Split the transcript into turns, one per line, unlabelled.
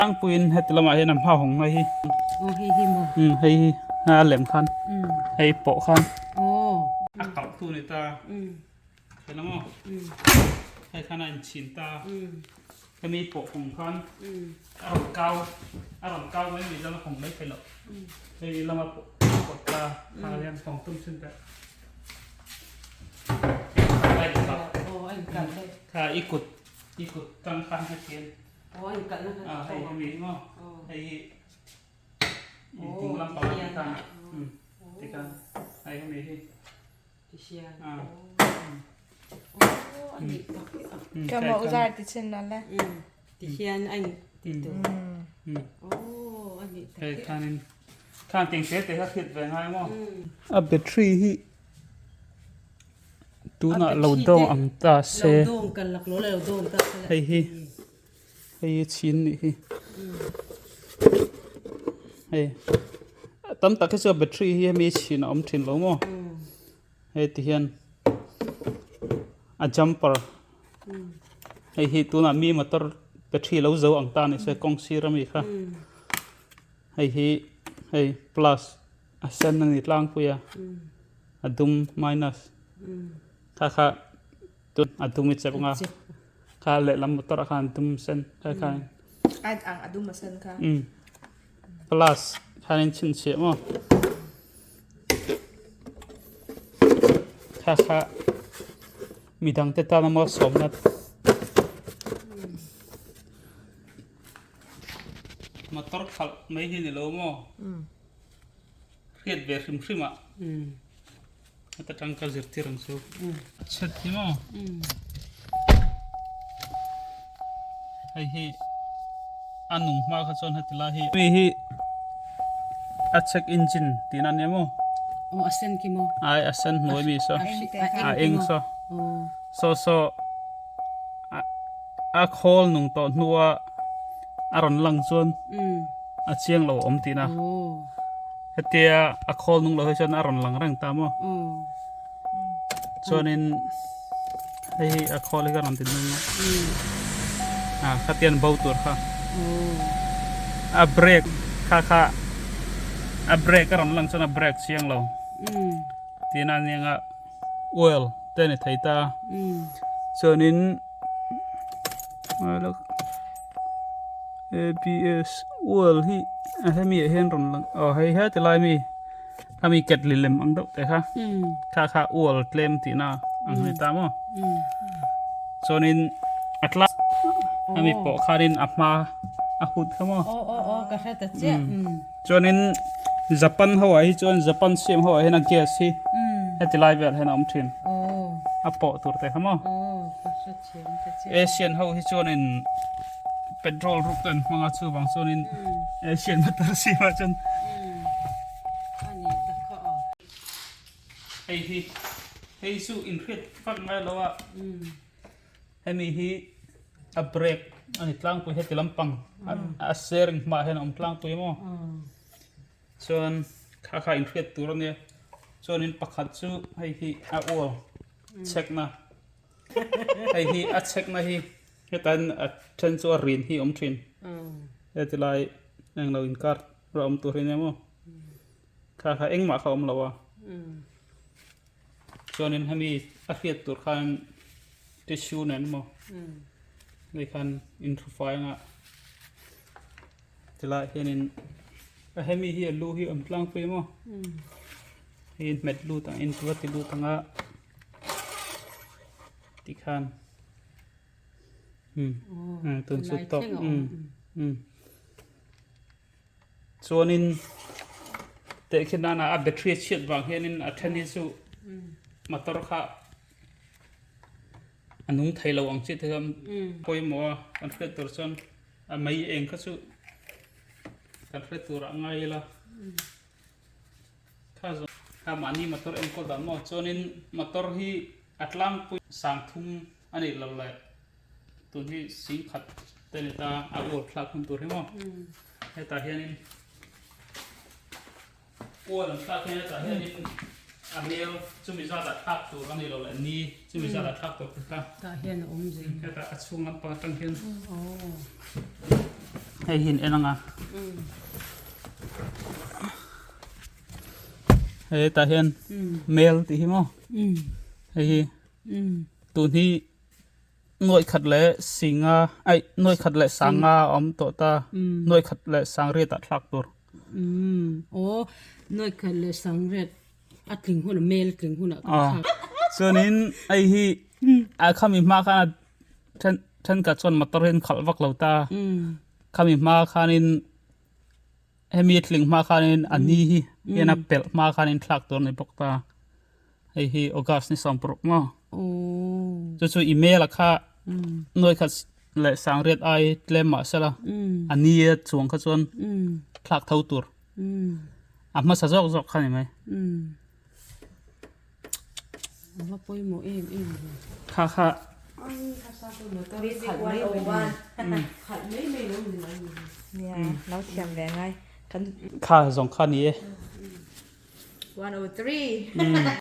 Tlangpuiin heti lamah hian a hma hawng mai hi.
Aw hei hi maw?
Umm hei hi a lem khan hei pawh khan.
Aw.
A kalh tu ni ta. Hei la maw? Hei khan a inchhin ta. Hemi pawh hawng khan a rawn kau a rawn kau mai mai lama hawng mai thei loh. Hei lama pawh pawt ta kha hian hawng tum chhin teh. A inkalh.
Aw a inkalh daih.
Kha i kut i kut tang khan hetiang.
Aw a inkalh na kha
Ah hei hemi maw hei hi ding lampang ah tikhan umm tikhan hei hemi hi
Tihian
ah
aw a nih tak hi a
Ka mo uzar ti chin na le.
Tihian a in ti tur aw a nih tak
hei
hi
khanin khan teng te te kha hriat ve ngai maw a battery hi Tunah lo dawng ang ta se. Hei hi hei hi chhin nih hi hei tam tak hi chu battery hi hemi chhin a awm thin lo maw hei ti hian a jumper hei hi tunah mi motor battery lo zo ang ta ni se kawng sir ami kha hei hi hei plus. A sen a ni tlangpui a, a dum minus kha kha tun a dum i chep anga kha lehlam motor ah khan dum sen kha kha
A ang a dum a sen kha.
Um plus khan in chhinchhiah maw kha kha midang te tan emaw sawmna motor khalh mai hi ni lo maw. Hriat ve hrim hrim ah heta tang ka zirtir ang chu chhet hi maw hei hi a nung hma kha chuan heti lai hi mi hi a check engine tihna ania maw
aw a sen khi maw
ai a sen hnuai mi saw a eng saw saw saw a khawl nung tawh hnua a rawn lang chuan a chiang lo awm tihna hetia a khawl nung lo hi chuan a rawn lang reng ta maw chuanin hei hi a khawl hi ka rawn ti nung a ah khatian bo tur kha a brake kha kha a brake a rawn lang chuan a brake chiang lo tihna a nia oil te a ni thei ta chuanin ABS oil hi a hemi ah hian rawn lang aw hei heti lai mi khami ketli lem ang deuh te kha kha kha oil tlem tihna ang a ni ta maw chuanin a tla hemi pawh khanin a hma a hut kha maw chuanin Japan ho ah hi chuan Japan siam ho ah hian a gas hi heti lai velah hian a awm thin a pawh tur te kha maw Asian ho hi chuanin petrol ruk te an hmang a chuvang chuanin Asian motor siamah chuan hei hi hei chu inhriat vak ngai lo a hemi hi a brake a ni tlangpui heti lampang a steering hmaah hian a awm tlangpui maw chuan kha kha inhriat tur a nia chuanin pakhat chu hei hi a oil check na hei hi a check na hi hetain a then chu a rin hi a awm thin heti lai englo inkar a awm tur hi nia maw kha kha engmah kha a awm lo a chuanin hemi a hriat tur khan tissue nen emaw hei khan inthufai anga tilaiah hianin a hemi hi a lu hi a awm tlangpui maw hei in hmet lut ang in va ti lut anga tikhan umm tun chu tawk umm umm. Chuanin tehkhin nana a battery a chhiat vang hianin a then hi chu motor kha a nung thei lo ang chi te kha pawimawh a kan hriat tur chuan a mei eng kha chu kan hriat tur ah ngai ila kha zawng kha mahni motor enkawl dan maw chuanin motor hi a tlangpui sangthum a nih loh leh tun hi sing khat te ni ta a ual thlak hun tur hi maw hetah hianin ual an thlak hian hetah hianin a hmel chumi zatah thlak tur a nih loh leh ni chumi zatah thlak tur te kha
tah hian a awm zel
hetah a chhung lampang atang hian Hei hi in en anga. Hei tah hian mel tih hi maw hei hi tun hi nuaih khat leh singa aih nuaih khat leh sanga a awm tawh ta nuaih khat leh sangriat ah thlak tur.
Aw nuaih khat leh sangriat a tling hunah mel a tling hunah kan thlak.
Chuanin hei hi a khami hma khan a then thenkhat chuan motor hi an khalh vak lo ta khami hma khanin hemi a tling hma khanin a ni hi hian a pelh hma khanin thlak tur a ni bawk ta hei hi August ni 16 maw chu chu email a kha nuai khat leh sangriat ai tlem mah sela a ni a chuang kha chuan thlak tho tur a hmasa zawk zawk kha ni mai.
A va pawimawh em em ve.
Kha kha.
Music 101.
Khalh mai mai lo ni mai ni.
Nia, lo thiam ve ngai. Kan
Kha zawng kha ni e.
103.